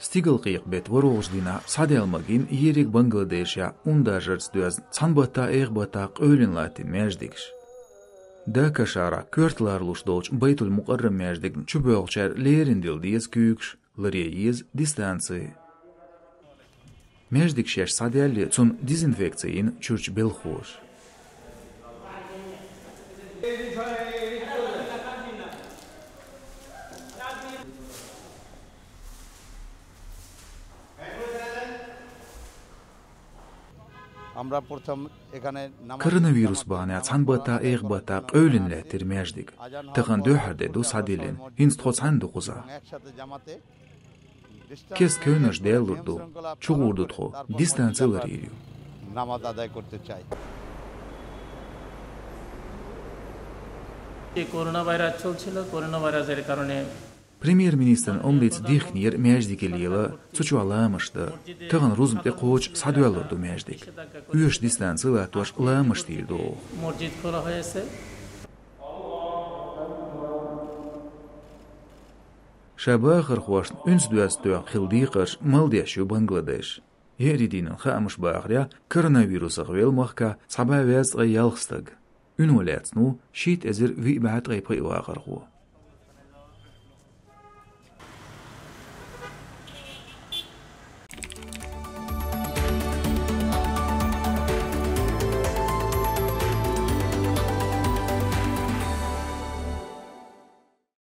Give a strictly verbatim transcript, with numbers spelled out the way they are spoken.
Стигалкъекъа бетта ворхӀалгӀачу дийнахь схьадаьлла магийна ерриг Бангладешехь унда-даржаца доьзна цхьана баттахь, эха баттахь къевлина латтийна маьждигаш. Дака шахьарахь коьрта лоруш долчу Байтул-Мукъаррам маьждигна чубоьлхучара леррина дилла деза куьйгаш, ларъян еза дистанци. Маьждиг шаьш схьадаьллале, цунна дезинфекци йина чуьрчу белхалоша. Коронавирус бахьанехь цхьана баттахь, эха баттахь къевлина лаьттира маьждиг. Тахана дуьххьара де ду схьадиллина, хӀинца тхо цхьаьна ду кхузахь. Кеста кевнаш даьллур ду, чугӀур ду тхо, дистанци ларйийр ю. এই corona virus চলছিল, করোনা ভাইরাসের কারণে Премьер-министран омрица дихкинера маьждиге лела, цу чохь ламазаш дан. Тахана рузба тӀекхочуш схьадоьллур ду маьждиг. Оьшуш дистанци латтош ламазаш дийр ду оха. মসজিদ খোলা হয়েছে। Ша бахархошна уьнца доьзна тоьхна хилла декхарш мала деш ю Бангладеш. Еарин дийнан хаамаша бахарехь, коронавирусах велла махкахь цхьа бӀе везткъе ялх стаг. Уьно лаьцна ву шийтта эзар виъ бӀе ткъе пхи вахархо.